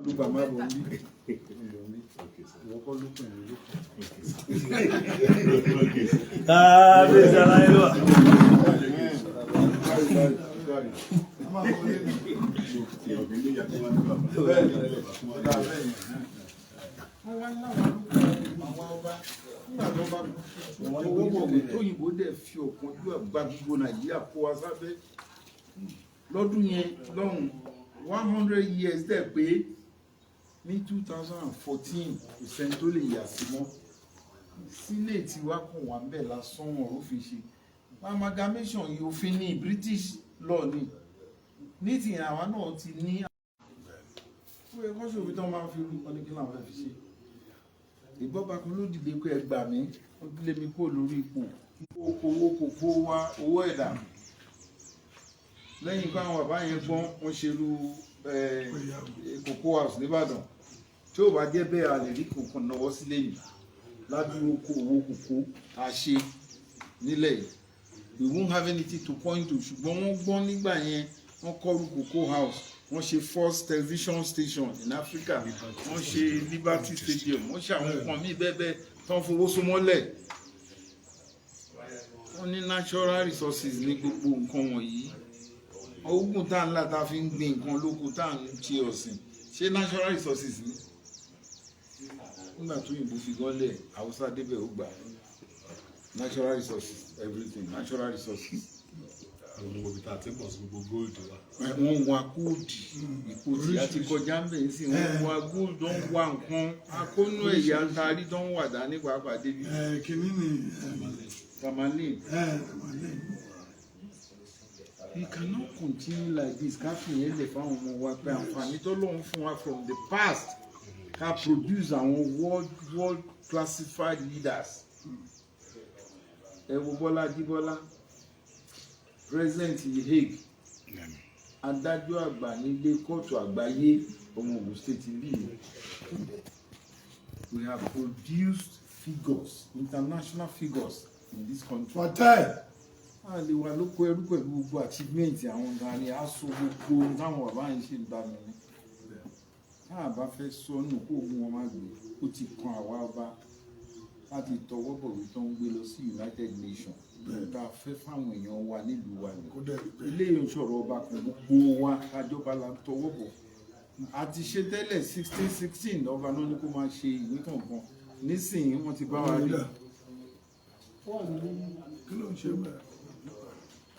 Lùgbà má bọ̀ ń bí. Ìwọ kọ́ ló pè mí ló kàn. Kábíyèsí aláìlúwà. Wọ́n wá láwọn àwọn ọba nígbà tó bá owó bọ̀wé tóyìnbó dẹ̀ fi ọ̀kánjú àgbà gbogbo Nàìjíríà kó wa sábẹ́ lọ́dún yẹn lọ́hùn 100 years dẹ̀ pé ní 2014, kò sẹ́ni tó lè yà sí mọ́. Senate wa kàn wá ń bẹ̀ lásán, wọn ò fi ṣe amalgamation yìí. Òfin ní British law ní ní tìyẹn, àwa náà ti ní ó yẹ kó ṣòfin tó máa fi rú wọn ní kí làwọn fẹ́ fi ṣe. Ìgbọ́ba kan ló dìde pé ẹ gbà mí, ó lé mi kúrò lórí ipò. Owó kòkó wa, owó ẹ̀dá lẹ́yìn pé àwọn bàbá yẹn gbọ́n, wọ́n ṣerú Cocoa House nìbàdàn. Tí ó bá jẹ́ bẹ́ẹ̀, a lè rí kankan náwó sílé yìí ládùúgbò kó owó kòkó tá a ṣe nílẹ̀ yìí. We won't have anything to point to, ṣùgbọ́n wọ́n gbọ́n nígbà yẹn, wọ́n kọ́rù Cocoa House, wọ́n ṣe first television station in Africa, wọ́n ṣe Liberty Stadium, wọ́n ṣe àwọn nǹkan míì bẹ́ẹ̀ bẹ́ẹ̀ tán fowó so mọ́lẹ̀. Wọ́n ní natural resources ní gbogbo nǹkan wọ̀nyí. Oògùn tá à ń là, tá a fi ń gbin nǹkan lóko, tá à ń ṣe ọ̀sìn, ṣé natural resources ni? Nígbà tó yìnbó fi gánlẹ̀, Haúsá débẹ̀, ó gbà natural resources, everything natural resources. Àwọn ibi tá a ti ń pọ̀ sí gbogbo gold wa. Wọ́n wa gold, ipò tí a ti kọjá ń bẹ̀ sí, wọ́n wa gold, wọ́n wa nǹkan akónú ẹ̀yà ń tarí tó ń wà dání pàápàá débi. Kìíní ni. Tamale. Tamale. We cannot continue like this. Ká fi yẹn lè fáwọn ọmọ wa pé àǹfààní tó lóun fún wa from the past, ká produce àwọn world classified leaders. Ẹ wo Bọ́lá Jíbọ́lá, president Hague, adájọ́ àgbà nílé kóòtù àgbáyé, ọmọ Ogun State bíi. We have produced figures, international figures in this country. Fatai. A lè wà lóko ẹrú pẹ̀lú gbogbo achievement àwọn ọ̀gá ni a sọ gbogbo ohun táwọn bàbá yẹn ṣe ń dànù ni. Tá a bá fẹ́ sọnù kó ogun wọn má gbé, ó ti kan àwa ọba láti tọwọ́ bọ̀wé tó ń gbé lọ sí United Nations. Tá a fẹ́ fáwọn èèyàn wa nílùú wa ni. Kó dẹ̀ rí bẹ́ẹ̀. Ilé ìṣòro ọba kan, gbogbo wa kájọba la ń tọwọ́ bọ̀. A ti ṣe tẹ́lẹ̀, 1616, ọba náà ní kó máa ṣe ìwé kọ̀ọ̀kan. Nísìnyí wọ́n ti bá wa rí. Kí ló ń ṣe bẹ́ẹ̀?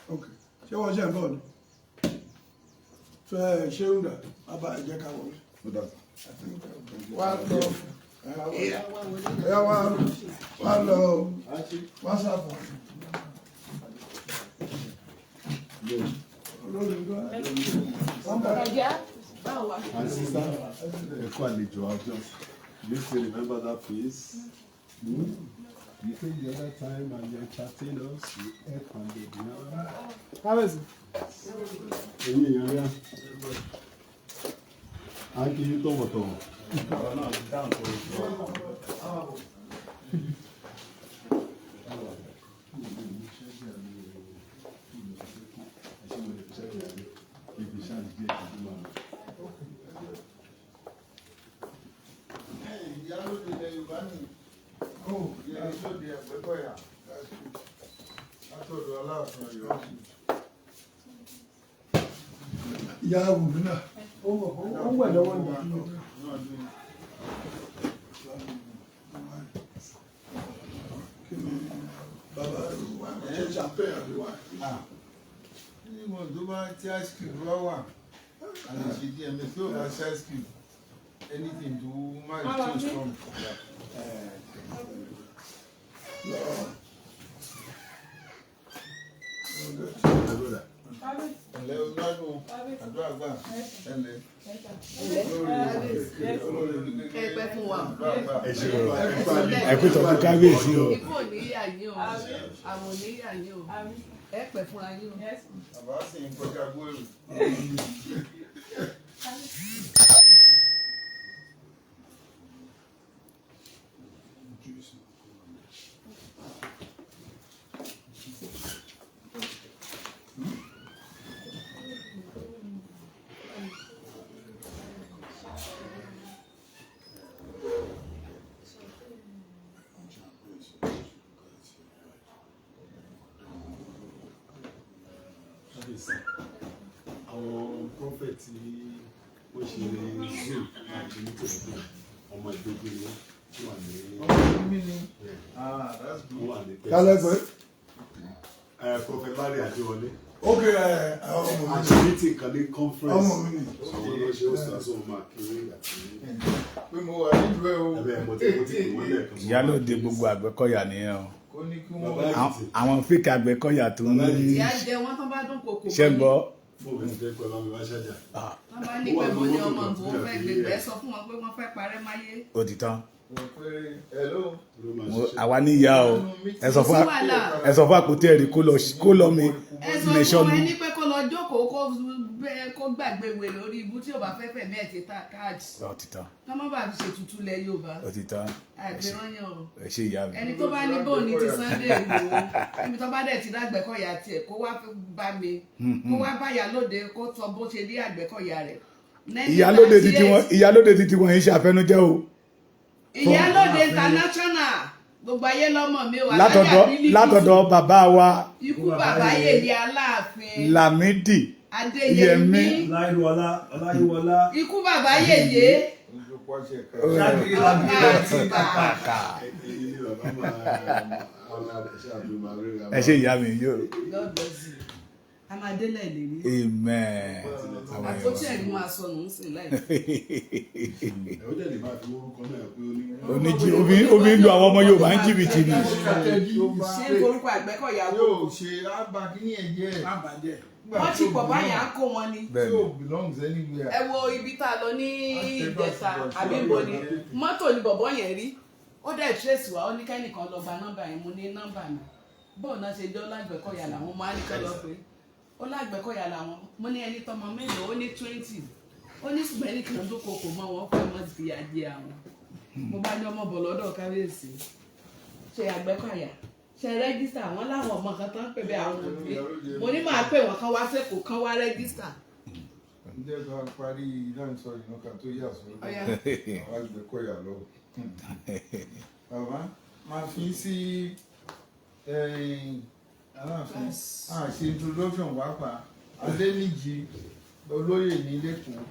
Ok, ṣé wọ́n ṣe ń bọ̀ ni? Fẹ́ ṣé ń dà bàbá ẹ jẹ́ ká wọlé. Ó dà. Wá lọ ẹ, wá wá lọ wá sàfọ̀ olórí gbọ́. My sister, ẹ kú àlejò àjọ. You still remember that face? Hmm? You came the other time and you entertained us. You ate pounded yam. Kábíyèsí. Ẹ̀yin èèyàn rí à. À ń kí yín tọ̀wọ̀tọ̀wọ̀. Àwa náà ti dáhùn tọ̀wọ̀tọ̀wọ̀. Ìyálóde ilẹ̀ Yorùbá ni, ìyálóde Àgbẹ̀kọ̀yà látọ̀dọ̀ Aláàfin Ọ̀yọ́. Ìyá wùmí náà. Ó ń wẹ̀ lọ́wọ́ ni. Kí ni bàbá wa ṣe, champagne àbí wine? Níwọ̀n tó bá tí ice cube bá wà, a lè ṣe díẹ̀ mẹ́. Tí ò bá sí ice cube, anything tó má rí tó strong. Lọ. Ẹ̀lẹ́ oníwájú, àdúrà gbà, ẹ̀lẹ́ Ẹ pẹ́ fún wa. Àdúrà gbà. Ẹ ṣe o. Ẹ kú tọ́jú kábíyèsí o. Ikú ò ní yà yín o, àrùn ò ní yà yín o, ẹ pẹ́ fúnra yín o. Bàbá sì ń kọjá gbóòrò. Kábíyèsí, àwọn prophet tí wọ́n ṣe Zoom láti ní tòlótò, ọmọ ìgbógun ni wọ́n wà ní Ọmọ mi ni. Ah, that's wọ́n good. wà ní Kálẹ̀ Texas. pé. Prophet Larry Adéwọlé. Ok, ẹ ọmọ mi. Àti meeting kan ní conference. Ọmọ mi ni. Àwọn ló ṣe ó sọ àṣọ máa kiri àti Pé mo wà nílùú ẹ o. ẹbẹ mo ti pè wọ́n lẹ́ẹ̀kan. Ìyálòde gbogbo Àgbẹ̀kọ̀yà nìyẹn o. Kó ní kí Bàbá wọ́n. Àwọn fíkì Àgbẹ̀kọ̀yà tó ń Ìyá jẹ wọ́n tán bá dún kòkò. ṣe ń gbọ́. Mo bẹ̀rẹ̀ fẹ́ pẹ́ bá mi wá ṣájà. Tán bá ní pé mo ní ọmọ ìbò fẹ́ gbègbè, sọ fún wọn pé wọ́n fẹ́ parẹ́ máyé. Ó ti tán. Mo pé hello. Ló máa ṣiṣẹ́. Àwa níyà o. Ẹ sọ fún Kò sí wàhálà. Ẹ sọ fún àpótí ẹ̀rí kó lọ mi Ẹ sọ fún nìṣọ́nu. ẹni pé kó lọ jókòó, kó gbàgbé wèrè lórí ibú tí ò bá fẹ́ fẹ̀mí ẹ̀ ti ta káàdì. Ó ti tán. Ká má bàa fi ṣètùtù lẹ̀ Yorùbá. Ó ti tán. Àgbẹ̀rányàn o. Ẹ ṣe, ìyá mi. Ẹni tó bá ní bóun ní ti Sunday Igboho, níbi tó bá dẹ̀ ti dágbẹ́kọ̀yà tiẹ̀, kó wá bá mi, kó wá báyà lóde, kó sọ bó ṣe rí Àgbẹ̀kọ̀yà rẹ̀. Ìyálóde títí wọn yìí ṣe àfẹnujẹ o. Ìyálóde international, gbogbo ayé lọ́mọ mi wà. Látọ̀dọ̀ bàbá wa Ikú bàbá yèyé Aláàfin Lámídì Adéyẹmí. Ọláyíwọlá, Ọláyíwọlá. Ikú bàbá yèyé. Ojú pọ́ṣẹ̀ kan. Ṣáàkiri ọ̀gá àtìbà. Èyí ni bàbá máa ọ̀la ṣáàbí máa ríra. Ẹ ṣe, ìyá mi yóò. God bless you. A máa délẹ̀ ìlérí. Amen. Àwọn Àpótí èèyàn ẹ̀rí máa sọnù ń sìn láì. Ẹ ó dẹ̀ lè máa fi orúkọ náà pé ó ní. Oníjì omi ń lu àwọn ọmọ Yorùbá ń jìbìtì ni. Ṣé forúkọ Àgbẹ̀kọ̀yà wo? Yóò ṣe ábà kíní ẹ̀ jẹ́. Àbàjẹ́. Wọ́n ti pọ̀ báyà á kó wọn ni. Tí ò belongs anywhere. Ẹ wo ibi tá a lọ ní Ìjẹta àbí ibo ni mọ́tò ni bọ̀bọ́ yẹn rí, ó dẹ̀ trace wa, ó ní kẹ́nìkan lọ gba nọ́mbà yẹn. Mo ní nọ́mbà mi, bóun náà ṣe jọ́ lágbẹ̀kọ̀yà làwọn máa ní kọ́ lọ pé ó lágbẹ̀kọ̀yà làwọn. Mo ní ẹni tọmọ mélòó? Ó ní 20. Ó ní ṣùgbọ́n ẹnìkan tó kokò mọ́ wọn fẹ́ mọ́ fìyà jẹ àwọn. Mo bá ní ọmọ bọ̀ lọ́dọ̀ kábíyèsí, ṣe Àgbẹ̀kọ̀yà, ṣe register àwọn láwọn ọmọ kan tó ń pè bẹ́ẹ̀, àwọn òbí. Mo ní máa pè wọ́n kán wá sẹ́kọ̀ọ́, kán wá register. Ǹjẹ́ ká parí láǹsọ ìnáka kan tó yà sọ́dọ̀ Ọ̀yá. àwọn Àgbẹ̀kọ̀yà lọ. Bàbá máa fi sí Aláàfin a ṣe introduction pàápàá, Adéníjì olóyè ní lẹ́kọ̀ọ́.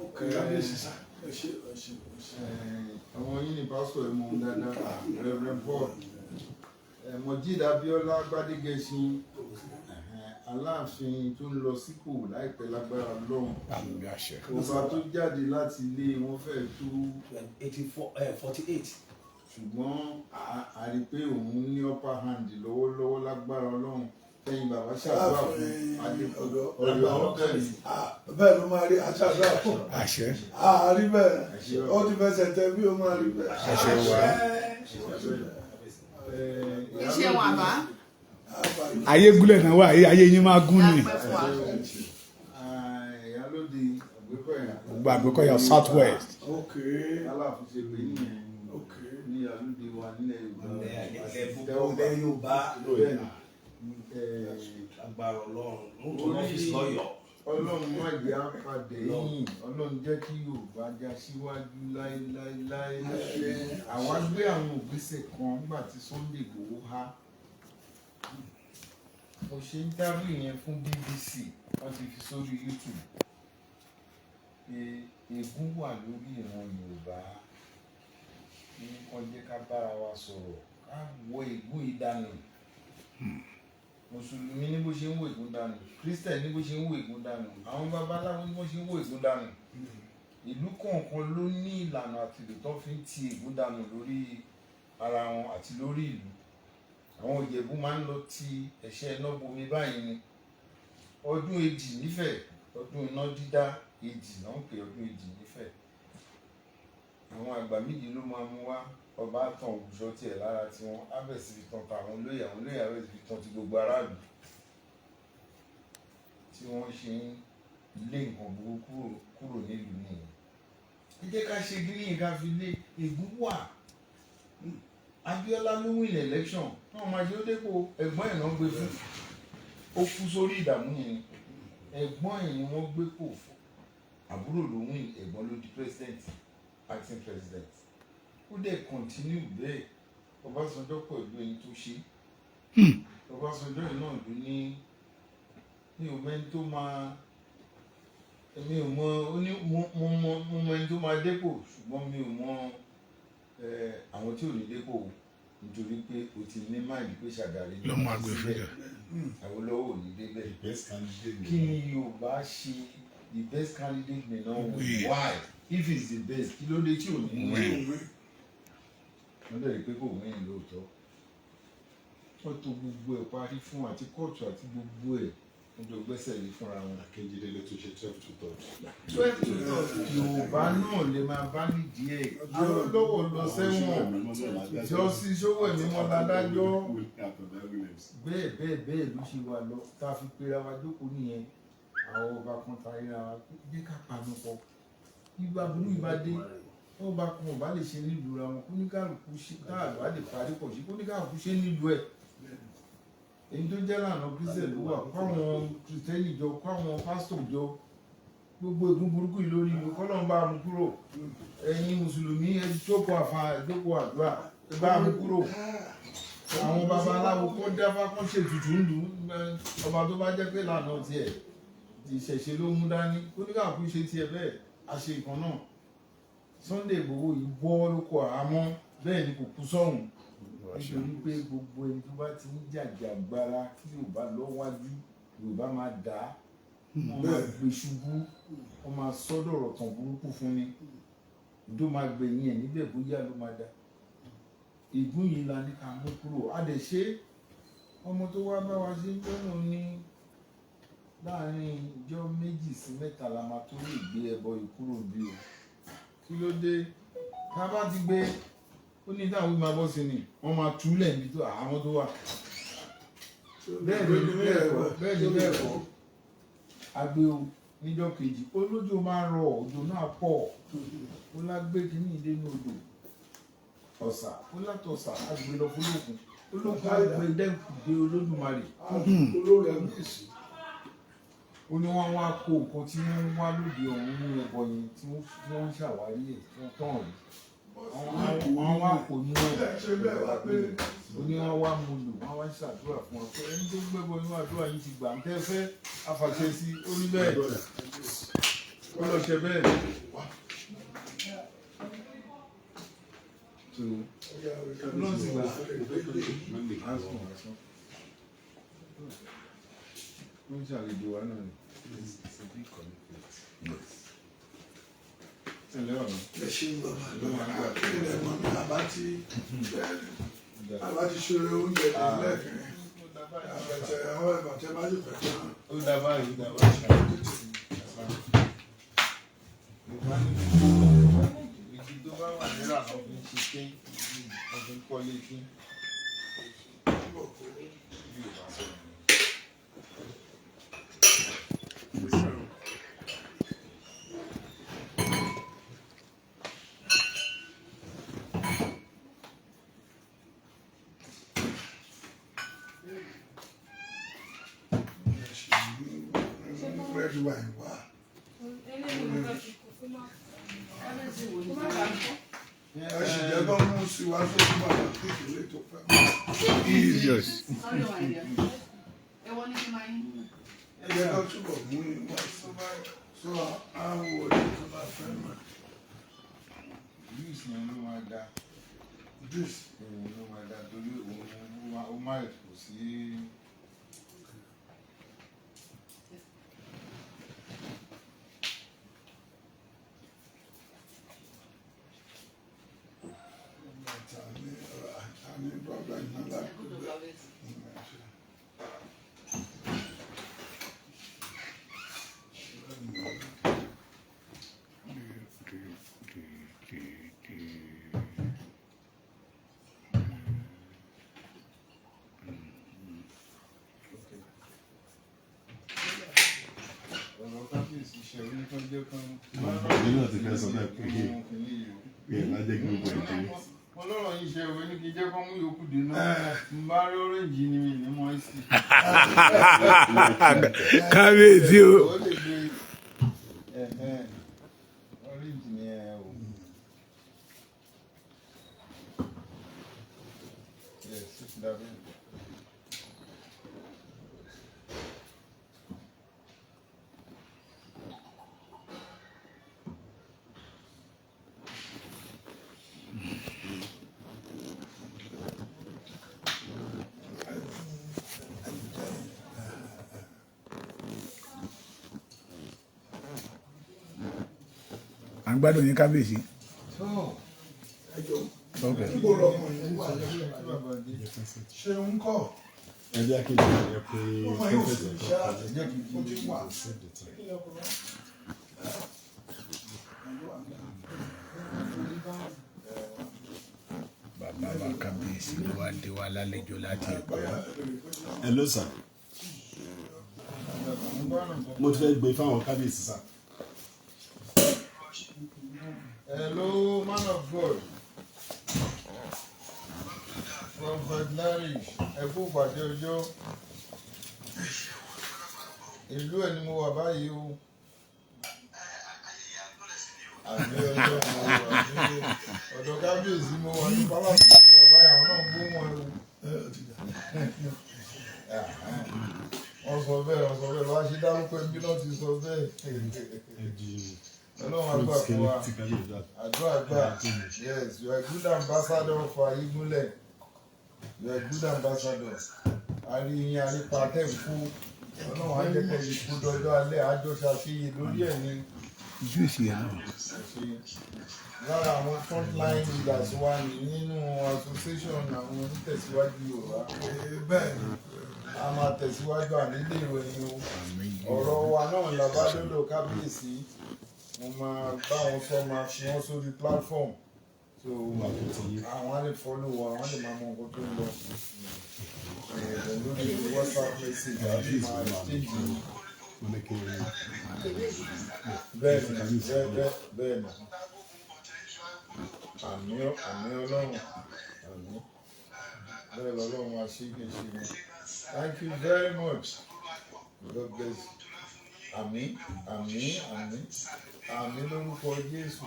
Ok, kábíyèsí sà. Ẹ ṣé, ẹ ṣé, ẹ ṣé. Àwọn yìí ní pásítọ̀ ẹ̀ mọ̀ dáadáa, Reverend Paul Mojeed Abiola Gbádégẹṣin, Aláàfin tó ń lọ sípò láìpẹ́ lágbára lọ́hùn. Àmì àṣẹ. Ọba tó jáde láti ilé wọn fẹ́ẹ́ tó 84, 48. Ṣùgbọ́n a rí i pé òun ní upper hand lọ́wọ́lọ́wọ́ lágbára Ọlọ́run. Ẹ̀yin bàbá, ṣàdúrà fún Aláàfin Adé Ọ̀yọ́. Ọ̀yọ́ bẹ́ẹ̀. Ah, bẹ́ẹ̀ ló máa rí, aṣáájú fún. Àṣẹ. Àárí bẹ́ẹ̀, ó ti fẹsẹ̀ tẹ bí ó máa rí bẹ́ẹ̀. Àṣẹ wa. Iṣẹ́ wọn àbá. Ayé gúnlẹ̀ náà wà, ayé yín máa gún ni. Lápẹ́ fún wa. Ìyálóde Àgbẹ̀kọ̀yà. Gbogbo Àgbẹ̀kọ̀yà South West. Ok. Aláàfin ṣe pé nìyẹn Ok. ní ìyálóde wa nílẹ̀ Yorùbá. Ilẹ̀ Yorùbá. Bẹ́ẹ̀ ni. Agbára Ọlọ́run mú tó lọ́fíìsì lọ́yọ̀ọ́. Ọlọ́run má jẹ́ àpàdé yìí, Ọlọ́run jẹ́ kí Yorùbá já síwájú láéláéláé. Àwa gbé àwọn ògbésẹ̀ kan nígbà tí Sunday Igboho há. Mo ṣe interview yẹn fún BBC, wọ́n ti fi sórí YouTube pé ègún wà lórí ìran Yorùbá, ní kàn jẹ́ ká bára wa sọ̀rọ̀, ká wọ ègún ìdánù. Mùsùlùmí ní bó ṣe ń wo ègún dànù, Christian ní bó ṣe ń wo ègún dànù, àwọn babaláwo ní bó ṣe ń wo ègún dànù. Ìlú kọ̀ọ̀kan ló ní ìlànà àti ìlú tó fi ń ti ègún dànù lórí ara wọn àti lórí ìlú. Àwọn Ìjẹ̀bú máa ń lọ ti ẹ̀ṣẹ́ iná bomi báyìí ni. Ọdún Èjì nífẹ̀ẹ́, ọdún iná dídá Èjì náà ń pè ọdún Èjì nífẹ̀ẹ́. Àwọn àgbà méjì ló máa mú wá. Ọba tàn ògùṣọ tiẹ̀ lára tiwọn, á bẹ̀ sí fi tan tàwọn olóyè, àwọn olóyè á bẹ̀ sí fi tan ti gbogbo aráàlú, tí wọ́n ṣe ń lé nǹkan burúkú kúrò nílùú nìyẹn. Ẹ jẹ́ ká ṣe gírí, ká fi lé ègún wà. Abíọ́lá ló win election náà, máa ṣe ó dépò, ẹ̀gbọ́n ẹ̀ náà gbé fún, ó kú sórí ìdààmú yẹn ni. Ẹ̀gbọ́n ẹ̀ ni wọ́n gbé pò fún, àbúrò ló win, ẹ̀gbọ́n ló di president, acting president. Ó dẹ̀ continue bẹ́ẹ̀. Ọbásanjọ́ pẹ̀lú ẹni tó ṣe. Ọbásanjọ́ yìí náà ló ní Mi ò mẹ́ni tó máa, mi ò mọ ó ní mo mọ ẹni tó máa dépò, ṣùgbọ́n mi ò mọ àwọn tí ò ní dépò o, nítorí pé o ti ní mind pé Ṣàgàrí Ló máa gbé fílẹ̀. Awólọ́wọ̀ ò ní débẹ̀. The best candidate. Kí ni Yorùbá ṣe? The best candidate may not win. Win. Why? If he's the best, kí ló dé tí ò ní win? Win. Wọ́n dẹ̀ rí i pé kò win lóòótọ́. Wọ́n tó gbogbo ẹ̀ parí fún àti kóòtù àti gbogbo ẹ̀, wọ́n jọ gbẹ́sẹ̀ lé fúnra wọn. Akíndélé ló tún ṣe 12 to 3. 12 to 3, Yorùbá náà lè máa bá nídìí ẹ̀. Awólọ́wọ̀ lọ sẹ́wọ̀n, Justice Sówẹ́mímọ́ ládájọ́, bẹ́ẹ̀ bẹ́ẹ̀ bẹ́ẹ̀ ló ṣe wà lọ. Tá a fi pera wa jókòó nìyẹn. Àwọn ọba kan ta ríra wa pé jẹ́ ká panu pọ̀. Ibà burú ibà dé, wọ́n bá kan ọba lè ṣe nílùú ra wọn, kóníkàlùkù ṣe tá a bá lè parí pọ̀ sí, kóníkàlùkù ṣe nílùú ẹ̀. Èyí tó jẹ́ lànà Christian ló wà, kó àwọn Christian jọ, kó àwọn pásítọ̀ jọ, gbogbo ègún burúkú yìí lórí ìlú, kọ́lọ́n bá mú kúrò. Ẹ̀yin mùsùlùmí, ẹ jókòó àfa, ẹ jókòó àdúrà, ẹ bá mú kúrò. Àwọn babaláwo kó dáfá, kó ṣètùtù ń lù ú. Ọba tó bá jẹ́ pé lànà tiẹ̀ ìṣẹ̀ṣe ló mú dání, kóníkàkú ṣe tiẹ̀ bẹ́ẹ̀. A ṣe nǹkan náà. Sunday Igboho yìí bọ́ lóko àhámọ́, bẹ́ẹ̀ ni kò kú sọ́hùn, nítorí pé gbogbo ẹni tó bá ti ń jàjàgbara kí Yorùbá lọ́wájú, Yorùbá máa dá wọ́n, máa gbé ṣubú, wọ́n máa sọ́dọ̀rọ̀ tàn burúkú fún ni tó máa gbẹ̀yìn ẹ̀ níbẹ̀, bóyá ló máa dá. Ègún yìí la ní ká mú kúrò. A dẹ̀ ṣe. Ọmọ tó wá bá wa ṣe ń jọ́nà ní láàrin ijọ́ 2 sí 3 la máa tó lè gbé ẹbọ yìí kúrò bí o. Kí ló dé? Tá a bá ti gbé, ó ní táwọn máa bọ́ sí ni wọ́n máa túlẹ̀ níbi tó àhámọ́ tó wà. Bẹ́ẹ̀ ni bẹ́ẹ̀ kọ́, bẹ́ẹ̀ ni bẹ́ẹ̀ kọ́. Agbe o níjọ́ kejì, olójó máa rọ, òjò náà pọ̀. Ó lágbé kínní ìdénú odò ọ̀sà, ó látọ̀sà agbe lọ fọlọ́kun, olókun agbe dẹ́kun dé Olódùmarè. Olórí abíyèsí. Ó ní wọ́n wá kó nǹkan tí wọ́n ń wá lóde ọ̀run ní ẹbọ yẹn tí wọ́n ń ṣàwárí ẹ̀, tí wọ́n tàn rí, wọ́n wá kó ní ẹ̀. Ṣe bẹ́ẹ̀ wá pé Ó ní wọ́n wá mú lò, wọ́n wá ń ṣàdúrà fún wọn pé ẹni tó gbẹ́bọ inú àdúrà yìí ti gbà ń tẹ́ fẹ́ afàṣẹ sí. Ó ní bẹ́ẹ̀, ó lọ ṣe bẹ́ẹ̀ tó lọ́n sì gbà asùn asùn. Ó ń ṣàlejò wa náà ni. It's a big commitment. Ẹ lẹ́wọ̀n mi. Ẹ ṣe ń bàbá ilẹ̀ mọ́ mi, àbá ti ṣe oúnjẹ lẹ́ẹ̀kan àbẹ̀tẹ̀, àwọn ìbàtẹ́ bá sì fẹ́ tán. Ó dá báyìí, ó dá báyìí. Yorùbá ní igi tó bá wà nílò àwọn fi ń ṣe kín, wọ́n fi ń kọ́lé kín. Bí Yorùbá sọ nìyẹn. Red wine wá. Eléyìí mo fẹ́ fi kú fún ma. Kábíyèsí wò ní bàbá ń kọ́. Ẹ sì jẹ́ kó mú sí wá sókè bàbá kékeré tó fẹ́. Jesus. Sorry, my dear. Èwo ní kí n máa yín? Ẹ jẹ́ kó túbọ̀ mú wá sí sọ àwọn òde tó bá fẹ́ mọ̀. Juice yẹn ló máa da. Juice. Òun ló máa da torí òun ó máa kò sí. Àní àní problem náà ládùúgbò. Kábíyèsí. Ọ̀rọ̀ kábíyèsí ṣe oníkan jẹ́ kan. Èmi náà ti fẹ́ sọ bẹ́ẹ̀ pé pé ẹ̀ má jẹ́ kí gbogbo ẹ̀ dé. Ọlọ́rọ̀ yìí ṣe òwe ní kí jẹ́ kán mú yòókù dé náà. N bá rí orange ni mi ní mọ́ ẹ́sì. Kábíyèsí o. Ó lè gbé ẹ̀hẹ́n orange ni ẹ o. Yes, ó ti dàbí. À ń gbádùn yín, kábíyèsí. Ẹjọ́ Ok. níbo lọmọ yìí wà? Ṣé ń kọ́? Ẹbí akéde ẹ pé Ọmọ yóò fi iṣẹ́ àti ó ti wà. Save the time. Bàbá wa kábíyèsí ló wá dé wa lálejò láti Èkó. Hello, sir. Mo ti fẹ́ gbé fáwọn kábíyèsí, sir. Hello, man of God. Prophet Larry, ẹ kú pàdé ọjọ́. Ìlú ẹ̀ ni mo wà báyìí o. Àmì ọjọ́ mo wà ní ọ̀dọ̀ kábíyèsí, mo wà ní palace mo wà báyìí, àwọn náà ń gbóhùn ẹ o. Wọ́n sọ bẹ́ẹ̀, wọ́n sọ bẹ́ẹ̀, lọ́wọ́ ṣe dárúkọ ẹbí náà ti sọ bẹ́ẹ̀. Ọlọ́run àgbà fún wa. Àdúrà gbà. Yes, you are a good ambassador for Ayégúnlẹ̀. You are a good ambassador. Àrí yín àrípa tẹ̀ ń kú. Ọlọ́run á jẹ́ kẹ́ ikú dọjọ́ alẹ́ àjọṣàṣeyè lórí ẹ̀ ni. Júùsì ẹ̀ náà. Ṣe lára àwọn frontline leaders wa ní nínú association àwọn onítẹ̀síwájú Yorùbá. Bẹ́ẹ̀ ni. A máa tẹ̀síwájú ànílé ìròyìn o. Ọ̀rọ̀ wa náà la bá dọ́dọ̀ kábíyèsí. Mo máa bá wọn sọ, máa fi wọn sórí platform, so àwọn á lè follow wa, àwọn á lè máa mọ nǹkan tó ń lọ. Ẹ̀ẹ́dẹ̀ lórí WhatsApp message àti máa exchange. Bẹ́ẹ̀ ni, bẹ́ẹ̀ bẹ́ẹ̀ bẹ́ẹ̀ ni. Àmì, àmì Ọlọ́run, àmì. Bẹ́ẹ̀ lọ́lọ́run máa ṣe é ṣe wọn. Thank you very much. God bless you. Àmì, àmì, àmì, àmì lórúkọ Jésù.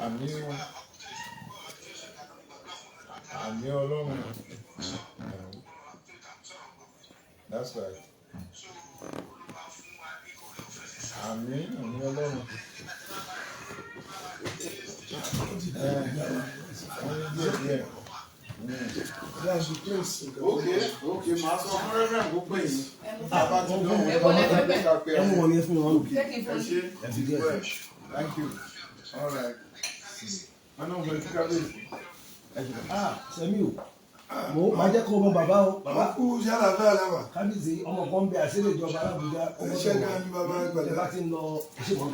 Àmì o, àmì Ọlọ́run. That's right. Àmì, àmì Ọlọ́run. Wọ́n ní díẹ̀ díẹ̀. That's the place. Ok, màá sọ fún Reverend kó pè yín. Bàbá ti dán Èwo lẹ fẹ́ bẹ̀? ká pé Ẹ mú wọn ní, ẹ fún wọn. Ṣé kí n Ẹ fún ṣe well, thank you. All right. Wọn náà fẹ́ kí kábíyèsí. Ẹ ṣe. Ah, Sẹ́mi o, mo máa jẹ́ kó o mọ bàbá o, bàbá. Kú yálà bẹ́ẹ̀ lẹ́wà. Kábíyèsí, ọmọ kan ń bẹ àṣírí ìjọba alábùjá. Ẹ ṣé gan ni bàbá, ẹ pẹ̀lẹ́. Ẹ bá ti ń lọ, ẹ ṣe mọ́,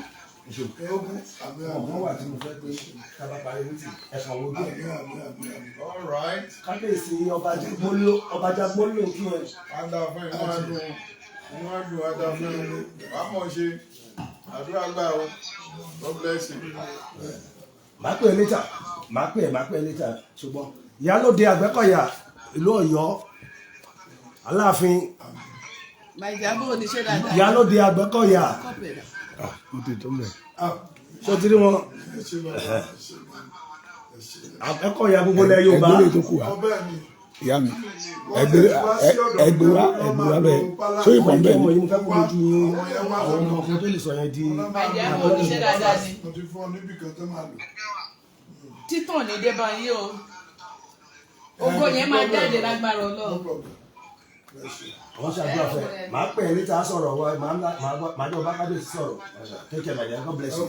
ẹ ṣe. Ogun àmì, Ọmọ àmì. kan wà tí mo fẹ́ pé tá a bá parí ní tì ẹ kàn wojú ẹ. Àmì, àmì, àmì, àmì. All right. Kábíyèsí, ọba Jagbóló, ọba Jagbóló kí ẹ. Ada fún inú adùn, inú adùn, ada fún inú. Wàá mọ̀ ṣe. Àdúrà gbà o. God bless you. Màá pè é later, màá pè é, màá pè é later. Ṣùgbọ́n ìyálóde Àgbẹ̀kọ̀yà ìlú Ọ̀yọ́, Aláàfin. Màìjà, bó o ní ṣe dáadáa? Ìyálóde Àgbẹ̀kọ̀yà. Kọ́pù ẹ̀dá. Ah, mo ti tó mẹ́. Ṣó ti rí wọn? Ẹ ṣé bàbá, ẹ ṣé gan. Ẹ ṣé. Àgbẹ̀kọ̀yà gbogbo ilẹ̀ Yorùbá. Ẹgbẹ́ lè tó kù wá. Ọbẹ̀ mi. Ìyá mi, ẹgbẹ́ ẹgbẹ́ wa, ẹgbẹ́ wa bẹ́ẹ̀ sóyè pọ̀ Ọmọ bẹ́ẹ̀ ni. yìí, mo fẹ́ kó lójú yín àwọn ọmọ kan tó lè sọ yẹn di. Màìjà, bó o ní ṣe dáadáa ni? Mo ti fún ọ níbi kan tó máa lò. Títàn ní dé bá yín o. Ògo yẹn máa jáde lágbára No Ọlọ́run. problem. Ẹ ṣé. Àwọn ṣàdúrà fẹ́, màá pè é later, sọ̀rọ̀ wa, màá jọ bá kábíyèsí sọ̀rọ̀. Take care, my dear. God bless you.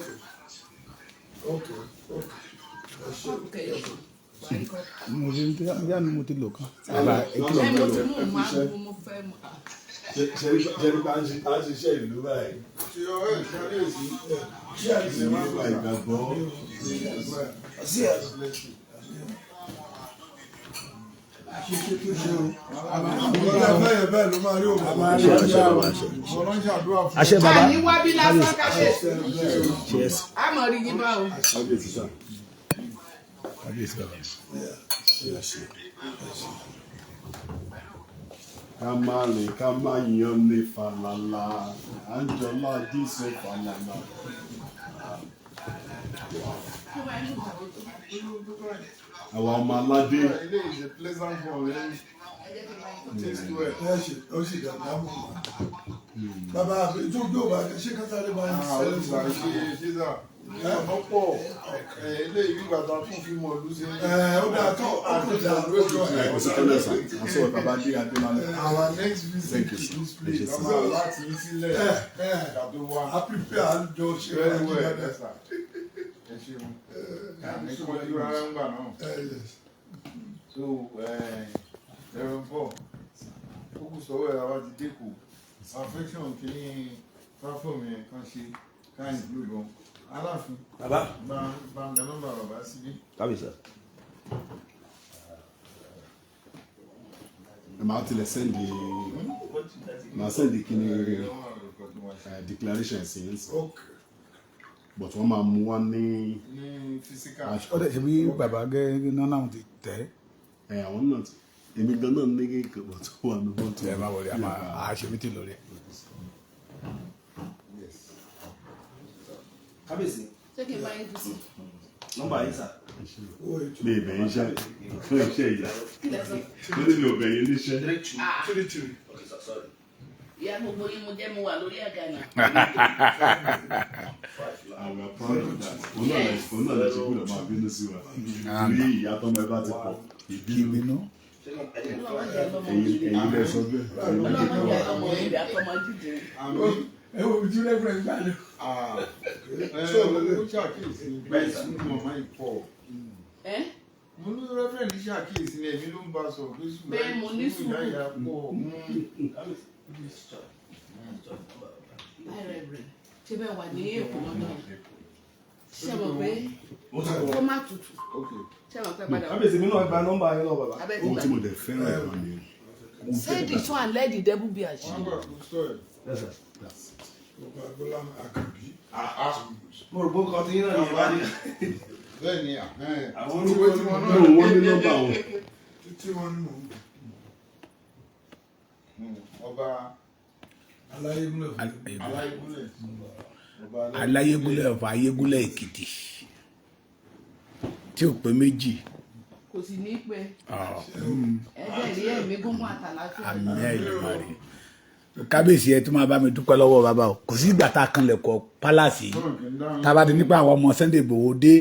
Okay. Ẹ ṣé. Kọ́pù kẹyọ kan. Wàá rí kọ́pù. Mo ti ń yá mi, mo ti lò kan. Bàbá, ìkìlọ̀ Ẹ mi mo lò. ti mú un máa mú, mo fẹ́ mu. Ṣe ní bá ń ṣiṣẹ́ ìlú báyìí. Ti ọ̀rẹ́ ìkábíyèsí. Ṣe nípa ìgbàgbọ́. Sí ẹ. Ìgbà bẹ́ẹ̀ yẹn bẹ́ẹ̀ ló máa rí òun. Ọlọ́run ṣàdúrà fún Àṣẹ bàbá. Àní wá bí lásán, kábíyèsí. Cheers. A mọ̀ rí yín bá o. Kábíyèsí, sir. Kábíyèsí bàbá. Ẹ ṣé. Ká má rìn, ká má yan ní falala, à ń jọlá Jésù falala. Àwa ọmọ aládé. Ilé is a pleasant one. Very taste well. Ẹ ṣe, ó sì dàgbà mọ́ wa. Bàbá àbí tó gbé òbá ṣé kátàrí bá ń Ah, ó ti gbà ṣe ṣíṣà. Ọ̀nà pọ̀ eléyìí bí bàtà tún fi mọ̀ lù sí. Ẹ ó dáa tó ó kò dáa tó jọ Ẹ kò sí tẹ́lẹ̀ sà, à ń sọ̀rọ̀ bàbá dé Adélalẹ̀. Our next visit Thank you, to sir. this Ẹ ṣé, place, sir. a máa láti yín sílẹ̀ ká tó wá. a prepare à ń jọ ṣe Very fàájì well, dáadáa. yes, sir. Ẹ ṣeun. Àní kọjú rárá ń gbà náà. Ẹ, yes. So, Reverend Paul, ó kù sọ́wọ́ ẹ̀ àwa ti dẹ́kù. Perfection kìíní platform yẹn kan ṣe ká include wọn. Aláàfin, Bàbá. bá bá ń da nọ́mbà bàbá síbí. Kábíyèsí. Ẹ máa tilẹ̀ sẹ́ndì máa sẹ́ndì kíní declaration sí yín sir. Okay. But wọ́n máa mú wá ní Ní physical. Ó dẹ̀ ṣe bí bàbá gẹ́gẹ́ náà náà ti tẹ̀. Ẹ àwọn náà ti èmi gan náà ní kékeré but ó wà ní mọ́tò. Ẹ má wọlé, a máa ṣe mítì lórí ẹ̀. Yes. Kábíyèsí. Ṣé kí n bá yín fi sí? Nọ́mbà yín sà. Mi ì bẹ̀yìn iṣẹ́ iṣẹ́ ìyá. Kí lẹ sọ? Mo ní mi ò bẹ̀yìn níṣẹ́. 32. Ah, 33. Okay sir, sorry. ìyá gbogbo yín mo jẹ́ mo wà lórí àga náà. And we are proud of that. Òun náà lè ṣe gbọ́dọ̀ máa bínú sí wa. Torí ìyá tọ́mọ ẹ bá ti pọ̀, ìbínú. Ìbínú. Ṣé kí ẹ jẹ́ Ọlọ́run jẹ́ lọ́mọ Ẹ̀yin òjijì. ẹ̀yin lẹ sọ bẹ́ẹ̀. Ẹ̀yin lẹ Ọlọ́run jẹ́ jẹ́ lọ́mọ òjijì àtọmọ jíjìn. Àmì Ẹ wo ojú rẹ́fúrẹ́ gbà lọ. ẹ ó ṣàkíyèsí pé sùúrù màmá yìí pọ̀. Ẹ́ Mo ní rẹ́fẹ̀rẹ̀ndì ṣàkíyèsí ni èmi ló ń bá sọ̀rọ̀ pé sùúrù Pé mo ní sùúrù ìyá sùúrù. ìyá pọ̀. Báyìí rẹ̀ ṣé bẹ́ẹ̀ wà ní Èkó lọ́dọ̀ yìí? Ṣé mọ̀ pé kó má tutù? Okay. Ṣé mọ̀ pé padà wá? Kábíyèsí mi náà gba nọ́mbà yín lọ bàbá. Abẹ́ ti Ohun gbà. tí mo dẹ̀ fẹ́ràn ẹ̀rọ ni. Say this one and let the devil be Wọ́n ashamed. gbà kó sọ ẹ̀. Yes sir. That's it. Ọba Bọ́lá Àkànbí. Mo rò pé ó kọ́ ti yín náà ní ìbá ní. Bẹ́ẹ̀ ni Àwọn orúkọ tí wọ́n No, wọ́n ní nọ́mbà wọn. Títí wọn ní mò ń bọ̀. Ọba Aláyégúnlẹ̀ fún mi. Aláìgúnlẹ̀. Ọba Aláyégúnlẹ̀ ọ̀fà Ayégúnlẹ̀ Èkìtì tí ò pé méjì. Kò sì ní pẹ́. Ọ̀, Ẹ̀jẹ̀ rí ẹ̀mí gúngún àtàlàfíà. Àmì Ẹlẹ́dùmarè. Kábíyèsí, ẹ tún máa bá mi dúpẹ́ lọ́wọ́ bàbá o. Kò sí ìgbà tá a kan lẹ̀kọ́ pálásì yìí tá a bá ti nípa àwọn ọmọ Sunday Igboho dé,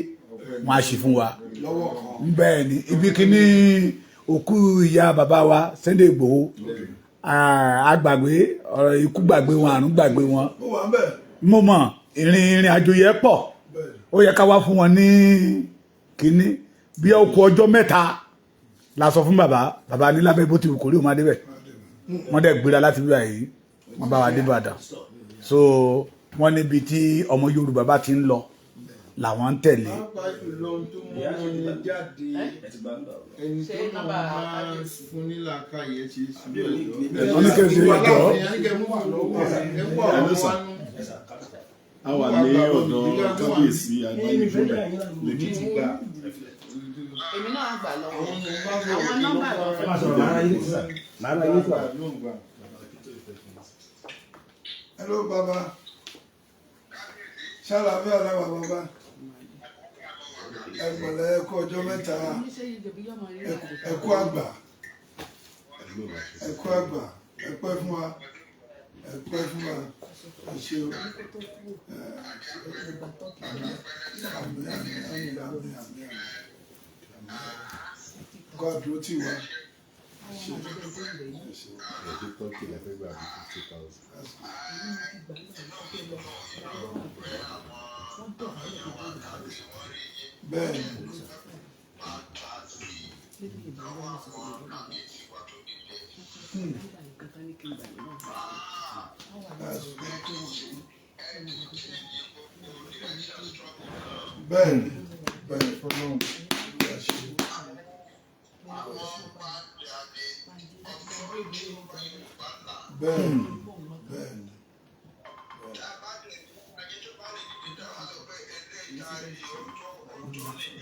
wọn á ṣe fún wa. Lọ́wọ́ kan. Bẹ́ẹ̀ ni ibi kíní òkú ìyá bàbá wa Sunday Igboho, àgbàgbé ọ̀rọ̀ ikú gbàgbé wọn, àrùn gbàgbé wọn. Ó wà ń bẹ̀. Mo mọ̀ ìrìn ìrìn àjò yẹn pọ̀. Bẹ́ẹ̀ ni. Ó yẹ ká wá fún wọn ní kíní bí ó kù ọjọ́ 3 la sọ fún bàbá. Bàbá ní lábẹ́ bó ti wù kórí òun máa débẹ̀. Wọ́n dẹ̀ gbéra láti bíbá yìí, wọ́n bá wa dé Ìbàdàn. So wọ́n níbi tí ọmọ Yorùbá bá ti ń lọ làwọn ń tẹ̀lé. Pàápàá jùlọ ohun tó mú wọn ní jáde, Ẹ ti gba nọ́mbà bàbá. ẹni Ṣé tó náà nọ́mbà máa kábíyèsí? fún nílàákàyè ṣe sùúrù ẹ̀jọ́. Wọ́n ní kí n ṣe ẹjọ́. Hello, sir. A wà ní ọ̀dọ̀ Kábíyèsí Adéyẹfúnlẹ̀ lẹ́kìtì. Èmi náà á gbà lọ́wọ́. Àwọn nọ́mbà lọ́wọ́. Ẹ máa sọ̀rọ̀ màá ra yín létí sà. Màá ra yín létí sà. Hello bàbá. Ṣàlàfíà làwà bàbá. Ẹ pẹ̀lẹ́, ẹ kú ọjọ́ mẹ́ta. Oníṣẹ́ yìí jẹ̀bi yọ̀mọ̀ rí Ẹ kú àgbà. Ẹ kú àgbà. Ẹ pẹ́ fún wa. Ẹ pẹ́ fún wa. Ẹ ṣé o. Àmín àmín àmín àmín àmín àmín. Kó àdúró tì wá. Ẹ ṣé. Ẹ ṣé. Ẹ̀jẹ̀ tọ́kì lẹ́fẹ̀ẹ́ gbà bí 50,000. Bẹ́ẹ̀ ni. Bẹ́ẹ̀ ni. Bẹ́ẹ̀ ni. Ẹ ṣé. Bẹ́ẹ̀ ni. Bẹ́ẹ̀ ni.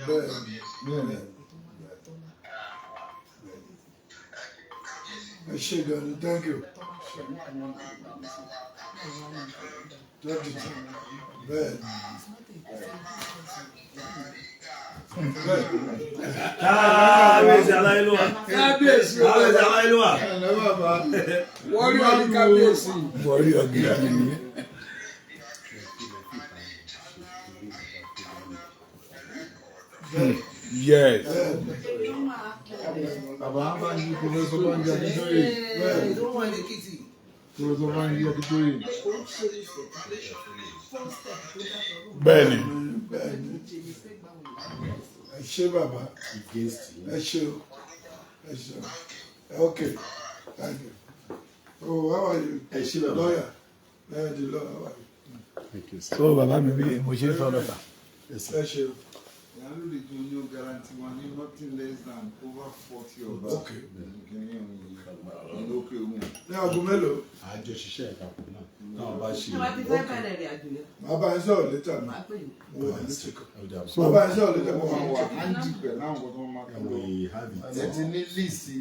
Bẹ́ẹ̀ ni. Bẹ́ẹ̀ ni. Ẹ ṣé gan ni, thank you. Thank you. Bẹ́ẹ̀ ni. Bẹ́ẹ̀ ni. Kábíyèsí aláyélúwà. Kábíyèsí. Kábíyèsí aláyélúwà. Ẹ̀lẹ́ bàbá. Wọ́n rí ọdún kábíyèsí. Wọ́rí ọ̀gìrì ni. Yes. Bàbá Bánjí, Professor Bánjí Akíntóyè. Professor Bánjí Akíntóyè. Bẹ́ẹ̀ni. Bẹ́ẹ̀ni, ẹ ṣé bàbá. Against you. Ẹ ṣé o, ẹ ṣé o. Okay, thank you. Oh, how are you? Ẹ ṣé bàbá. Lawyer, lawyer, the lawyer, how are you? Thank you, sir. So bàbá mi, bí mo ṣe ń sọ lọ́ta. Yes, sir. Ẹ ṣé o. Ìyálòdì tó ní ó guarantee wa ní nothing less than over 40 ọba. Ìlú òkè òun. Ní aago mélòó? Àjọ ṣiṣẹ́ ìpapọ̀ náà. Náà bá ṣe. Ṣé wàá ti fẹ́ bẹ̀rẹ̀ ìrìn àjò yẹn? Màá bá yín sọ̀rọ̀ later náà. Màá pè yín. Mo wà ní check up. Ọjà. Màá bá yín sọ̀rọ̀ later, mo Wọ́n wà máa ní wà check up. áńdì pẹ̀lú àwọn nǹkan tó máa kó lọ. We have it. Ẹ ti ní líìsì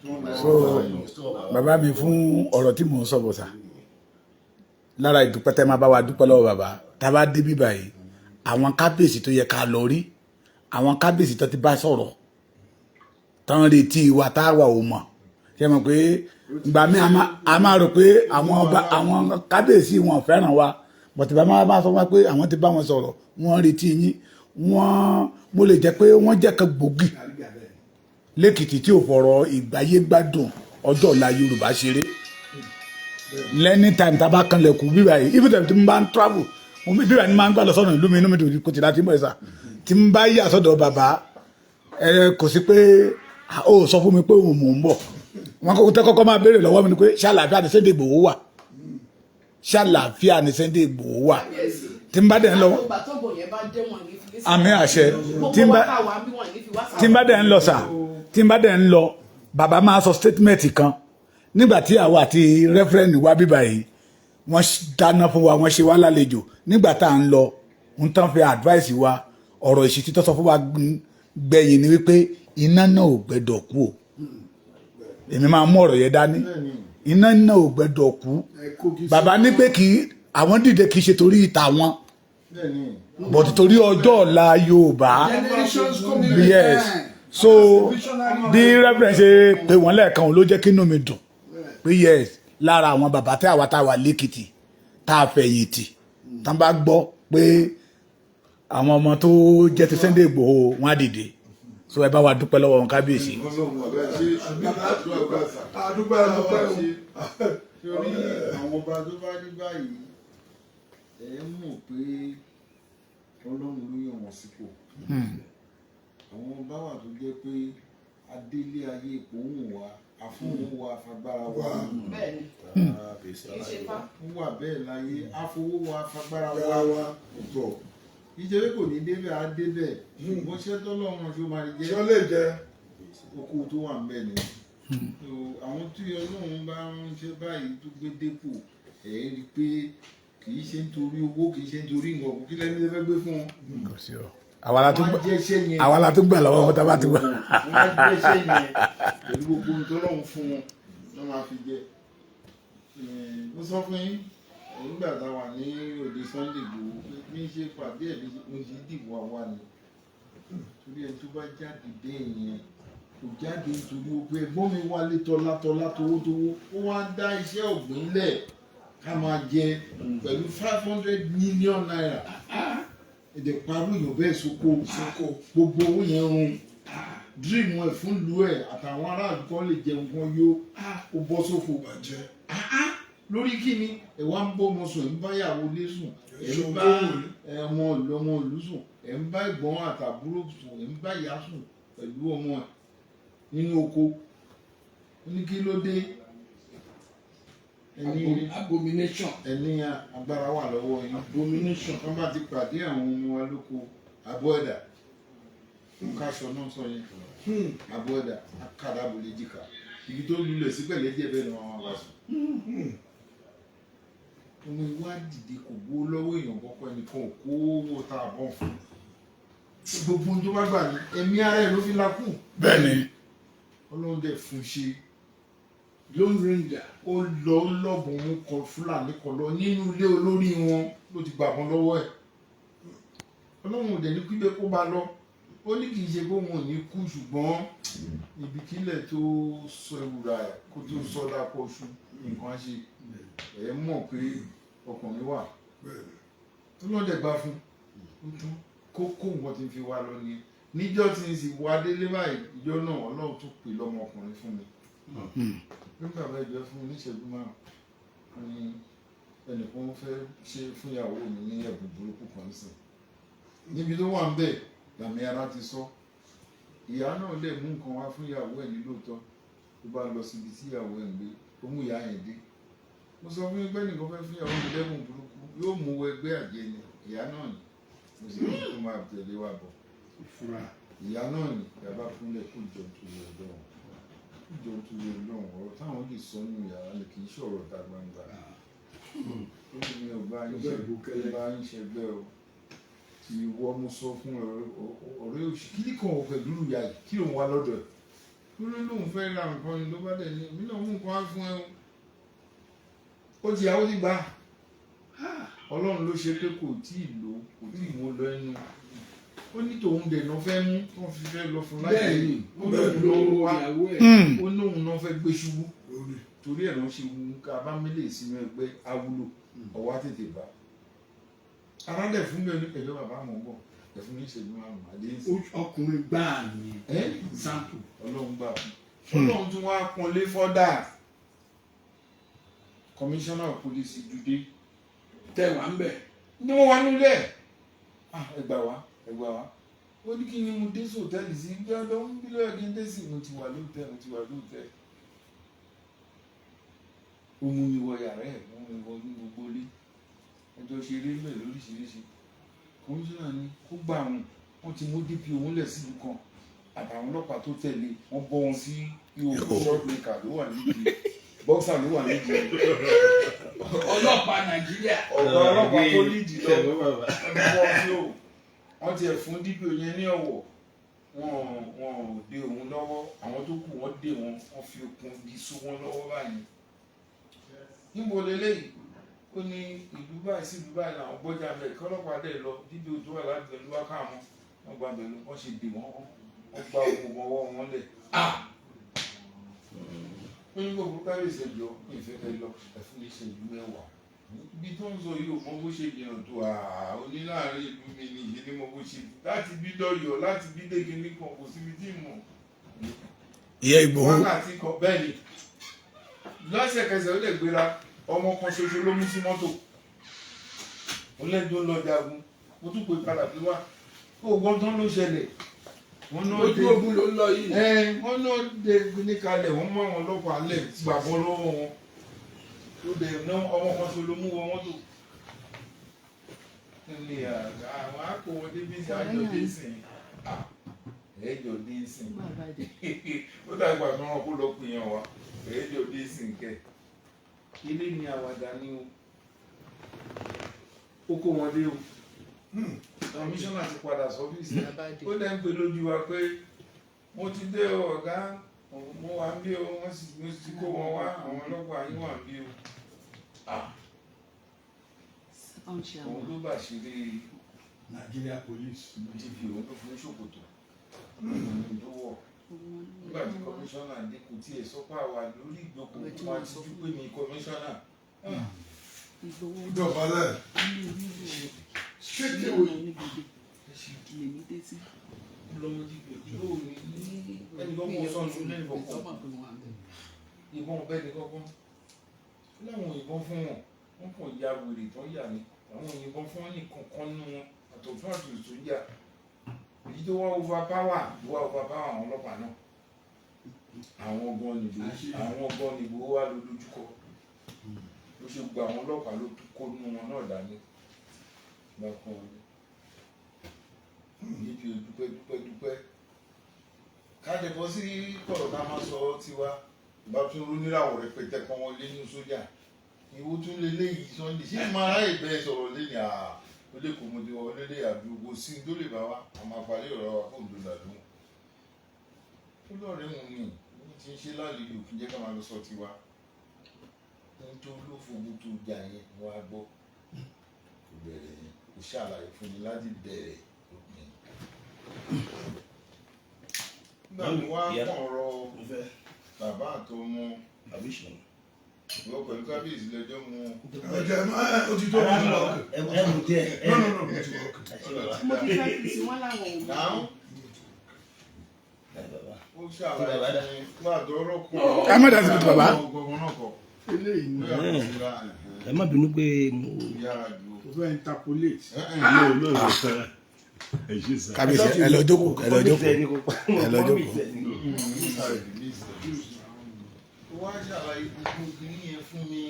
tí wọ́n lọ. So bàbá mi, fún ọ̀rọ̀ tí mò ń sọ bọ̀ sà, lára ìdúpẹ́ tẹ́ máa bá wa dúpẹ́ lọ́wọ́ bàbá, tá a bá dé bí báyìí, àwọn kábíyèsí tó yẹ ká lọ rí, àwọn kábíyèsí tó ti bá sọ̀rọ̀ tán, retí wa tá a wà ò mọ̀. Ṣe mọ̀ pé ìgbà mi a máa rò pé àwọn ọba, àwọn kábíyèsí wọn fẹ́ràn wa, bọ̀tí bá máa bá sọ wọn pé àwọn ti bá wọn sọ̀rọ̀, wọ́n retí yín. Wọ́n mo lè jẹ́ pé wọ́n jẹ́ kan gbòógì lẹ́kìtì tí ò fọ̀rọ̀ ìgbáyé gbádùn ọjọ́ ọ̀la Yorùbá ṣeré. Lẹ́ni time tá a bá kanlẹ̀kùn bíbá yìí, even time tí mo bá ń travel mo bíbá ni máa ń gbà lọ sọ́nà ìlú mi, inú mi dùn kò tí láti mọ̀ ẹ́ sà. Tí mo bá yà sọ́dọ̀ bàbá ẹ, kò sí pé ó sọ fún mi pé òun mò ń bọ̀. Wọn kò tẹ́ kọ́kọ́ máa béèrè lọ́wọ́ mi ni pé ṣàlàáfíà ni Sunday Igboho wà, ṣàlàáfíà ni Sunday Igboho wà. Tí n bá dẹ̀ ń lọ Ìgbà tó bò yẹn bá dé, wọn ní fi sí. Àmì àṣẹ. Tí n Gbogbo bá wa ká wà bí wọn ní fi wá. Tí n bá dẹ̀ ń lọ sà, tí n bá dẹ̀ ń lọ, bàbá máa sọ statement kan. Nígbà tí àwa àti reverend wá bíbà yìí, wọ́n dáná fún wa, wọ́n ṣe wá lálejò. Nígbà tá à ń lọ, ń tán fi advice wa, ọ̀rọ̀ ìṣítí tó sọ fún wa gbẹ̀yìn ni wípé iná náà ò gbẹ́dọ̀ kú o. Èmi máa mú ọ̀rọ̀ yẹn dání, iná náà ò gbẹ́dọ̀ kú. Bàbá ní pé kí àwọn dìde, kì í ṣe torí ìta wọn, but torí ọjọ́ ọ̀la Yorùbá. Generations coming. Yes, so bí reverend ṣe pé wọ́n lẹ́ẹ̀kan, òun ló jẹ́ kí inú mi dùn pé yes, lára àwọn bàbá tí àwa tá a wà lẹ́kìtì tá a fẹ̀yìntì, tán bá gbọ́ pé àwọn ọmọ tó jẹ́ ti Sunday Igboho, wọn á dìde. So ẹ bá wa dúpẹ́ lọ́wọ́ wọn, kábíyèsí. Àdúgbò lọ́wọ́. Torí àwọn ọba tó bá rí báyìí, ẹ mọ̀ pé Ọlọ́run ló yàn wọ́n sípò. Àwọn ọba wà tó jẹ́ pé adélé ayé ipò ń wà, àfúnwò wa, afagbára wa. Bẹ́ẹ̀ni, kì í ṣe fá. Ń wà bẹ́ẹ̀ láyé, àfowó wa, afagbára wa tọ̀. Ìjẹ́ pé kò ní débẹ̀, á débẹ̀, ṣùgbọ́n ṣẹ́ tọ́lọ́run ṣó máa rí Ṣé jẹ́ ó lè jẹ? Oko tó wà ń bẹ̀ ni. So, àwọn tí Ọlọ́run bá ń ṣe báyìí tó gbé dépò, ẹ̀ rí i pé kì í ṣe nítorí owó, kì í ṣe nítorí nǹkan kí lẹ́ni fẹ́ gbé fún wọn. Kò sí o, àwa la tún Wọ́n á gbà jẹ́ iṣẹ́ yẹn. Àwa la tún gbà lọ́wọ́ wọn tá a bá ti gbà. Wọ́n á jẹ́ iṣẹ́ yẹn pẹ̀lú gbogbo ohun tó lọ́run fún wọn lọ́ máa fi jẹ. Mo sọ fún yín nígbà tá a wà ní òde Sunday Igboho pé bí n ṣe pàdé ẹ̀, bí mo ṣe dìbò àwa ni, torí ẹni tó bá jáde bẹ́ẹ̀ yẹn kò jáde nítorí owó. Ẹ̀gbọ́n mi wálé tọ́lá tọ́lá, towótowó, ó wá dá iṣẹ́ ọ̀gbìn lẹ̀ ká máa jẹ pẹ̀lú ₦500 million. Èdè parú èèyàn bẹ́ẹ̀ soko soko, gbogbo owó yẹn run. Dream ẹ̀ fún ìlú ẹ̀ àtàwọn aráàlú kan lè jẹun kan yó, ó bọ́ sófo. Bàjẹ́. Lórí kíni? Ẹ wá ń bọ́ ọmọ sùn, ẹ̀ ń bá ìyàwó ilé sùn, ẹ̀ ń bá ọmọ ìlú, ọmọ ìlú sùn, ẹ̀ ń bá ẹ̀gbọ́n àtàbúrò sùn, ẹ̀ ń bá ìyá sùn pẹ̀lú ọmọ ẹ̀ nínú oko. Ó ní kí ló dé? Ẹni Abomination. Ẹni agbára wà lọ́wọ́ yín. Abomination. Wọ́n bá ti pàdé àwọn ọmọ wa lóko, àbọ̀ ẹ̀dà nǹkan náà sọ yẹn, àbọ̀ ẹ̀dà akádàbò lè jìkà ibi tó lulẹ̀ sí pẹ̀lẹ́ díẹ̀, bẹ́ẹ̀ ni wọ́n máa bá sùn. Ọmọ ìwà dìde, kò gbó lọ́wọ́ èèyàn kọ́kọ́, ẹnìkan ò kó owó tá a bọ̀ fún. Gbogbo ohun tó bá gbà ní ẹ̀mí ara ẹ̀ ló fi la kù. Bẹ́ẹ̀ni. Ọlọ́run dẹ̀ fún ṣe. Lone Ranger. Ó lọ lọ́bùn mú kan Fúlàní kan lọ nínú ilé olórí wọn, ló ti gbàgbọ́n lọ́wọ́ ẹ̀. Ọlọ́run ò dẹ̀ ní kíbẹ̀ kó bá lọ. Ó ní kì í ṣe pé òun ò ní kú, ṣùgbọ́n ibikílẹ̀ tó sọ ewúra ẹ̀ kó tó sọ́dá pọ̀ ṣu nǹkan á ṣe. Ẹ̀ mọ̀ pé ọkùnrin wà tó lọ́dẹ̀ gbà fún un tán, kókó nǹkan tí ń fi wá lọ nìyẹn. Níjọ́ tí n sì wá délé báyìí, ìjọ náà Ọlọ́run tún pè lọ́mọkùnrin fún mi. Nígbà bá ìjọ fún mi níṣẹ́jú 5 ní ẹnìkan fẹ́ ṣe fún ìyàwó mi ní ẹ̀bùn burúkú kan sí níbi tó wà ń bẹ̀ làmì ara ti sọ. Ìyá náà lè mú nǹkan wá fún ìyàwó ẹ̀ ní lóòótọ́. Tó bá lọ síbi tí ìyàwó ẹ̀ ń gbé, ó mú ìyá yẹn dé. Mo sọ fún yín pé nìkan fẹ́ fún ìyàwó mi lẹ́bùn burúkú, yóò mú wọ ẹgbẹ́ àjẹ́ ni. Ìyá náà ni mo sì ní kó máa tẹ̀lé wa bọ̀. Ìyá náà ni ìyá bá kúnlẹ̀, kó jọ nítorí Ọlọ́run, kó jọ nítorí Ọlọ́run, ọ̀rọ̀ táwọn lè sọ nínú yàrá ni, kì í ṣọ̀rọ̀ ìta gbangba. Ó ní mi ò bá yín ṣe bá yín ṣẹgbẹ́ o. Ìwọ mo sọ fún ọ̀rẹ́ òṣì kí ní kàn wọ pẹ̀lú ìyá yìí, kí lòun wá lọ́dọ̀ ẹ̀? Ó ní lòun fẹ́ ra nǹkan ni. Ló bá dẹ̀ ní èmi náà mú nǹkan wá fún ẹ o. Ó ti yàwó ti gbà á. Ọlọ́run ló ṣe pé kò tí ì lò, kò tí ì mú lọ ẹnu. Ó ní tòun dẹ̀ náà fẹ́ mú tó fi fẹ́ lọ fún láyé. Bẹ́ẹ̀ni, ó lóun ló wá ìyàwó ẹ̀. Ó lóun náà fẹ́ gbé ṣubú, torí ẹ̀ náà ṣe wù ká bá mílè sínú ẹgbẹ́ awúlò ọwọ́ á tètè bá ara dẹ̀ fún mi ní ẹjọ́. Bàbá mọ̀ ń bọ̀, ẹ̀ fún mi ìṣẹ́jú 5 àdéhùn sí. Ọkùnrin gbáà ni. Ẹ́ Sample. Ọlọ́run gbà fún Ọlọ́run tún wá pọ́nlé fọ́dà. Commissioner of police jude Tẹ wà ń bẹ̀. Ní wọ́n wá nílẹ̀, ah, ẹ gbà wá, ẹ gbà wá. Ó ní kí ni mo dé sí hòtẹ́ẹ̀lì sí bí ọdọ ń bí lọ́yọ̀ kí n dé sí. Mo ti wà lóòtẹ́ẹ̀lì, mo ti wà lóòtẹ́ẹ̀lì. Ó mú mi wọ yàrá ẹ̀, mú mi wọ ní gbogbo ilé, ẹjọ́ ṣeré ń bẹ̀ lóríṣiríṣi. Kọmíṣánná ni kó gbà wọn, wọ́n ti mú DP òun lẹ̀ síbi kan àtàwọn ọlọ́pàá tó tẹ̀lé wọ́n bọ́ wọn sí ihò. Short maker ló wà nídìí, boxer ló wà nídìí. Ọlọ́pàá Nàìjíríà. Ọ̀gá ọlọ́pàá tó lídìí lọ, wọ́n bọ́ wọn sí òwò. Wọ́n tiẹ̀ fún DPO yẹn ní ọ̀wọ̀. Wọn ò dé òun lọ́wọ́, àwọn tó kù wọ́n dé wọn, wọ́n fi okùn di so wọn lọ́wọ́ báyìí. Níbo leléyìí? Ó ní ìlú báyìí sí ìlú báyìí làwọn gbọ́jà bẹ́ẹ̀ kọ́lọ́pàá dẹ̀ lọ. DPO tó wà láti lọ wá káwọn wọ́n gba bẹ̀rù, wọ́n ṣe dè wọ́n, wọ́n gba ogun ọwọ́ wọn lẹ̀. Ó ní gbogbo kábíyèsí, ẹjọ́ ìfẹ́ kẹ́ lọ, ẹ̀fún mi ìṣẹ́jú 10. Ibi tó ń sọ yìí ò mọ bó ṣe jìnnà tó. Ó ní láàrin ìlú mi ni ìyẹn ní mo bó ṣe láti bí dọ́yọ̀ láti bí dé kinní kan, kò síbi tí mọ̀. Ìyá Ìgbòho. Wákàtí kan bẹ́ẹ̀ ni lọ́sẹ̀kẹsẹ̀ ó lè gbéra. Ọmọ kan ṣoṣo ló mú sí mọ́tò, ó lẹ́ni tó ń lọ jagun. Mo tún pè padà pé wá ó gbọ́n tán ló ṣẹlẹ̀, wọ́n náà Ojú dé ogun ló ń lọ yìí. Ẹ wọ́n náà dé ní kalẹ̀, wọ́n mú àwọn ọlọ́pàá lẹ̀ gbàgbọ́ lọ́wọ́ wọn tó dẹ̀ ná. Ọmọ kan ṣoṣo ló mú wọ mọ́tò ní àwọn àpò wọn débi sí àjọ dé sìn ẹjọ dé sìn. Ó dàgbà tí wọn kó lọ pè yàn wá ẹjọ dé sìn kẹ. Ilé ni àwàdà ni o, ó kó wọn dé o. Kọmíṣánná ti padà sọ́fíìsì, ó dẹ̀ ń pè lójú wa pé mo ti dé o, ọ̀gá, mo wà ń bí o, wọ́n sì mo ti kó wọn wá, àwọn ọlọ́pàá yín wà ń bí o. Òun ló bà ṣeré. Nigeria police. DP òun ló fún ṣòkòtò òun tó wọ̀ nígbà tí kọmíṣánná dé. Kò tiẹ̀ sọ pé àwa lórí ìjókòó, kó máa tijú pé mi kọmíṣánná. Dọ̀bálẹ̀. Straight away. Lọ́mọ DP yóò ní ẹnì kọ́kọ́ sọnù lẹ́nu kọ̀ọ̀kan, ìbọn bẹ́ẹ̀ ni kọ́kọ́ láwọn òyìnbọn fún wọn, wọn kàn ya wèrè tán yà ni. Àwọn òyìnbọn fún wọn ní kankan nínú wọn, àtọ̀tún àtòsí tó yà, èyí tó wá overpower ló wá overpower àwọn ọlọ́pàá náà. Àwọn gan nìbò, àwọn gan nìbò wà ló dojúkọ ló ṣe gba àwọn ọlọ́pàá, ló tún kó nínú wọn náà dání bá kún wọn níbi. Dúpẹ́, dúpẹ́, dúpẹ́. Kájẹ bọ́ sí kọ̀rọ̀ ká máa sọ tiwa. Ìbá tún rú níràwọ̀ rẹpẹtẹ kan wọn lé ní sójà. Ìwọ tún lé léyìí Sunday, ṣé máa ráyè bẹ́ẹ̀ sọ̀rọ̀ lẹ́yìn à ó lè kó mo ti wọ lélẹ̀ àdúgbò sí tó lè bá wa, a máa parí ọ̀rọ̀ wa kó dòdò lóhùn. Ó lọ́ọ̀rẹ́ òun ni ó ti ń ṣe lálejò kí n jẹ́ ká máa lọ sọ tiwa. Ohun tó ló fogun tó jà yẹn wọ́n á gbọ́ kò bẹ̀rẹ̀ yẹn, kò ṣàlàyé fún mi láti bẹ̀rẹ̀ òpin. Nígbà tó wá kàn ọ̀rọ̀ bàbá àtọmọ ìwọ pẹ̀lú kábíyèsí lẹ́jọ́ mu. Ẹ̀jẹ̀ ẹ̀ ó ti tó, ó ti wà ókè. Ẹ mú díẹ̀. No, no, no, ó ti wà ókè. Mo ti fẹ́ fi sí wọn láwọn ò mọ̀. Náà. Ó ṣàlàyé fún mi àdọ́rọ̀ kan. Ẹ má dá sí ti bàbá. Gbọ̀ngàn náà kọ. Eléyìí ni Bóyá kò sí ra Ẹ má bínú pé mo yára ju. mo fẹ́ interpolate. No, no, no, sir. Ẹ ṣé sir. Kábíyèsí, ẹ lọ jókòó, ẹ lọ jókòó, ẹ lọ jókòó. Ó wá ṣàlàyé gbogbo kìíní yẹn fún mi,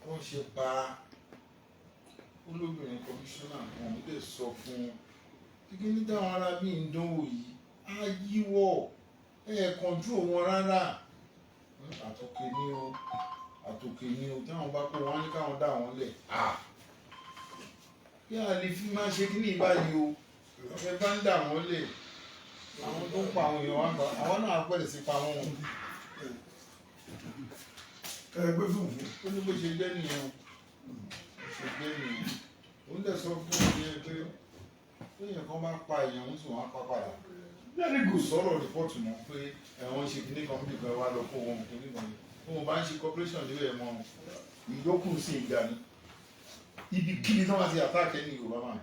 wọ́n ṣe pa olóbìnrin kọmíṣánná kan. Ó dẹ̀ sọ fún un kíkí ní táwọn ará bíi ń dánwò yìí á yíwọ́ ẹ control wọn rárá. Àtòkè ní o, àtòkè ní o. Táwọn bá kó wọn á ní káwọn dá wọn lẹ̀ kí a lè fi máa ṣe kí ní ìbáyìí o. Ẹ bá ń dà wọ́n lẹ̀, àwọn tó ń pa àwọn èèyàn wá gbà, àwọn náà pẹ̀lẹ́ sí pa wọ́n o. Ẹ gbé fún fún. Ó ní bó ṣe jẹ́ nìyẹn o, bó ṣe jẹ́ nìyẹn. Òun dẹ̀ sọ fún mi yẹn pé téèyàn kan bá pa èèyàn ń sùn, wọ́n á pa padà. Very Kò good. sọ̀rọ̀ report mọ́ pé ẹ̀wọ̀n ṣe kíní kan bí kan wá lọ kó wọn kíní kan. Òun bá ń ṣe cooperation níbẹ̀ mọ́ ìyókù sí ìjà ni. Ibi kíni tí wọ́n ti attack ẹni Yorùbá máa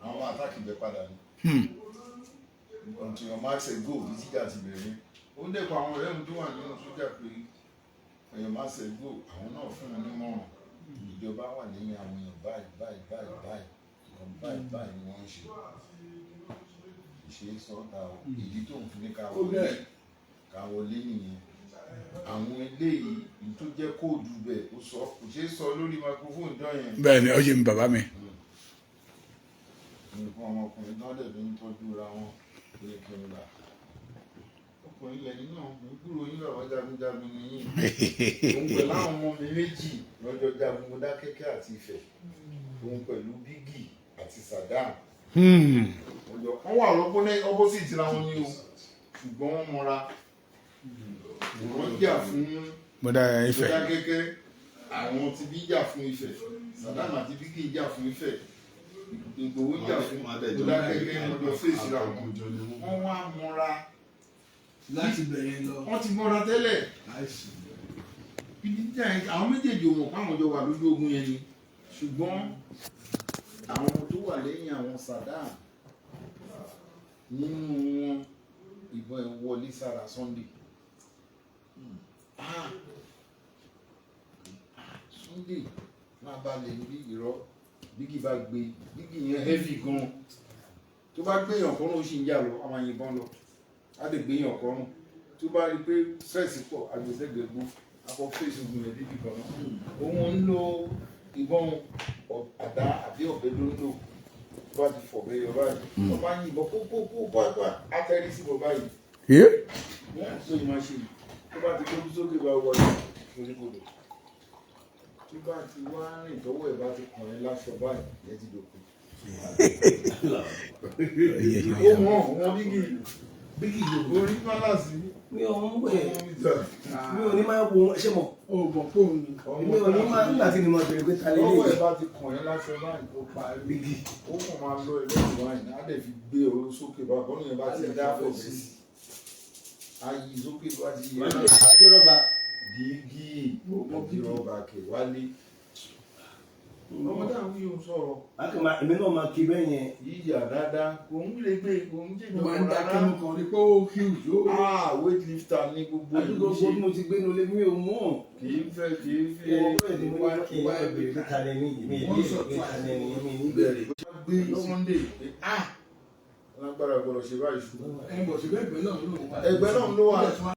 àwọn attack ibẹ̀ padà ni. Until your mark say go, bí tíjà ti bẹ̀rẹ̀ ni. Ó ń dẹ́kun àwọn ọ̀rẹ́ mi tó wà nínú sójà pé your mark say go. Àwọn náà fún wọn nímọ̀ràn, ìjọba wà lẹ́yìn àwọn èèyàn báyìí báyìí báyìí báyìí, nǹkan báyìí báyìí ni wọ́n ń ṣe ìṣe sọ́ta o. Ìdí tó ń fi ní ká wọlé, ká wọlé nìyẹn. Àwọn eléyìí ní tó jẹ́ code bẹ̀, ó sọ, kò ṣeé sọ lórí microphone jọ yẹn. Bẹ́ẹ̀ ni, ó yé mi, bàbá mi. Nǹkan ọmọkùnrin náà dẹ̀ fi ń tọ́jú ra wọn lè kí n gbà. Ọkùnrin lẹ́yìn náà, mo kúrò yín, bàbá jagunjagun nìyí. Òun pẹ̀lú àwọn ọmọ mi méjì lọ́jọ́ jagun Mọdákẹ́kẹ́ àti Ifẹ̀, òun pẹ̀lú Bígì àti Saddam. Ọjọ́ wọ́n wà lọ́pọ̀ ní opposite ra wọn ní o, ṣùgbọ́n wọ́n mọra, wọ́n jà fún Mo dá Ifẹ̀. Mọdákẹ́kẹ́. Àwọn tí bí jà fún Ifẹ̀, Saddam àti Bígì jà fún Ifẹ̀, Ìgbòho jà fún Mọdákẹ́kẹ́. Wọ́n jọ fèsì ra wọn, wọ́n wá mọra. Láti bẹ̀rẹ̀ lọ. Wọ́n ti mọra tẹ́lẹ̀. Láìsí. Ibi tí àwọn méjèèjì ò mọ̀ páwọn jọ wà lójú ogun yẹn ni, ṣùgbọ́n àwọn tó wà lẹ́yìn àwọn Saddam nínú wọn, ìbọn ẹ̀ wọlé sára Sunday. Ah, Sunday máa balẹ̀ níbi ìrọ́. Bígì bá gbé bígì yẹn heavy gan. Tó bá gbéyàn kọ́rùn, ó sì ń yà lọ, a máa yìnbọn lọ, á lè gbéyàn kọ́rùn. Tó bá rí i pé stress pọ̀, agbèsẹ́gbẹ̀gbó akọ fèsì ogun yẹn débi kan náà. Òun ń lo ìbọn àdá àbí ọ̀bẹ ló ń lò. Tó bá ti fọ̀bẹ yọ báyìí, tó bá yìnbọn kó kó kó bá bá atẹ́rí sí bọ̀ báyìí, wọ́n tó yìí máa ṣe yìí. Tó bá ti gbójú sókè bá wọlé torí kodò, tó bá ti wá rìn, tọwọ́ ẹ̀ bá ti kàn ẹ́ láṣọ báyìí, ẹ̀ ti dòkú. Ó mọ̀ wọn bígì Bíkì orí pálásì. Mi ò ń wẹ̀, mi ò ní máa wo ṣé mọ̀. O mọ̀ pé òun ni. Mi ò ní máa nígbà tí ni mo bèrè pé ta lè Tọwọ́ lè. ẹ̀ bá ti kàn ẹ́ láṣọ báyìí, ó parí. Bíkì. Ó kàn máa lọ ẹ̀ lọ́dún báyìí, á dẹ̀ fi gbé orí sókè bá bọ́ọ̀lù yẹn bá ti dá fọ̀bẹ sí, ayé sókè bá ti yẹ. Adérọ́ba. Dígí ọmọdé kè wálé, ọmọ táwọn yóò sọ̀rọ̀. Akẹ́mà èmi náà máa kí bẹ́ẹ̀ yẹn. Yíyà dáadáa, kò ń lè gbé, kò ń jẹ́ Mo máa ń dákẹ́, mo kàn rí pé ó huge ó. Ah, weight lifter ní gbogbo ìlú. Àdúgbò ṣe bí mo ti gbé nulẹ̀, mi ò mọ̀. Kì í fẹ́, kì í fi. Owó bẹ́ẹ̀ ni mo ní kí n bèrè pé ta lẹ ní mi ní pé ta lẹ ní mi ní bèrè. Gbé Sunday pé ah, lágbára gbọ́dọ̀ ṣe báyìí, ṣùgbọ́n Ẹ bọ̀ síbẹ̀, ẹgbẹ́ náà ló wà. Ẹgbẹ́ náà ló wà.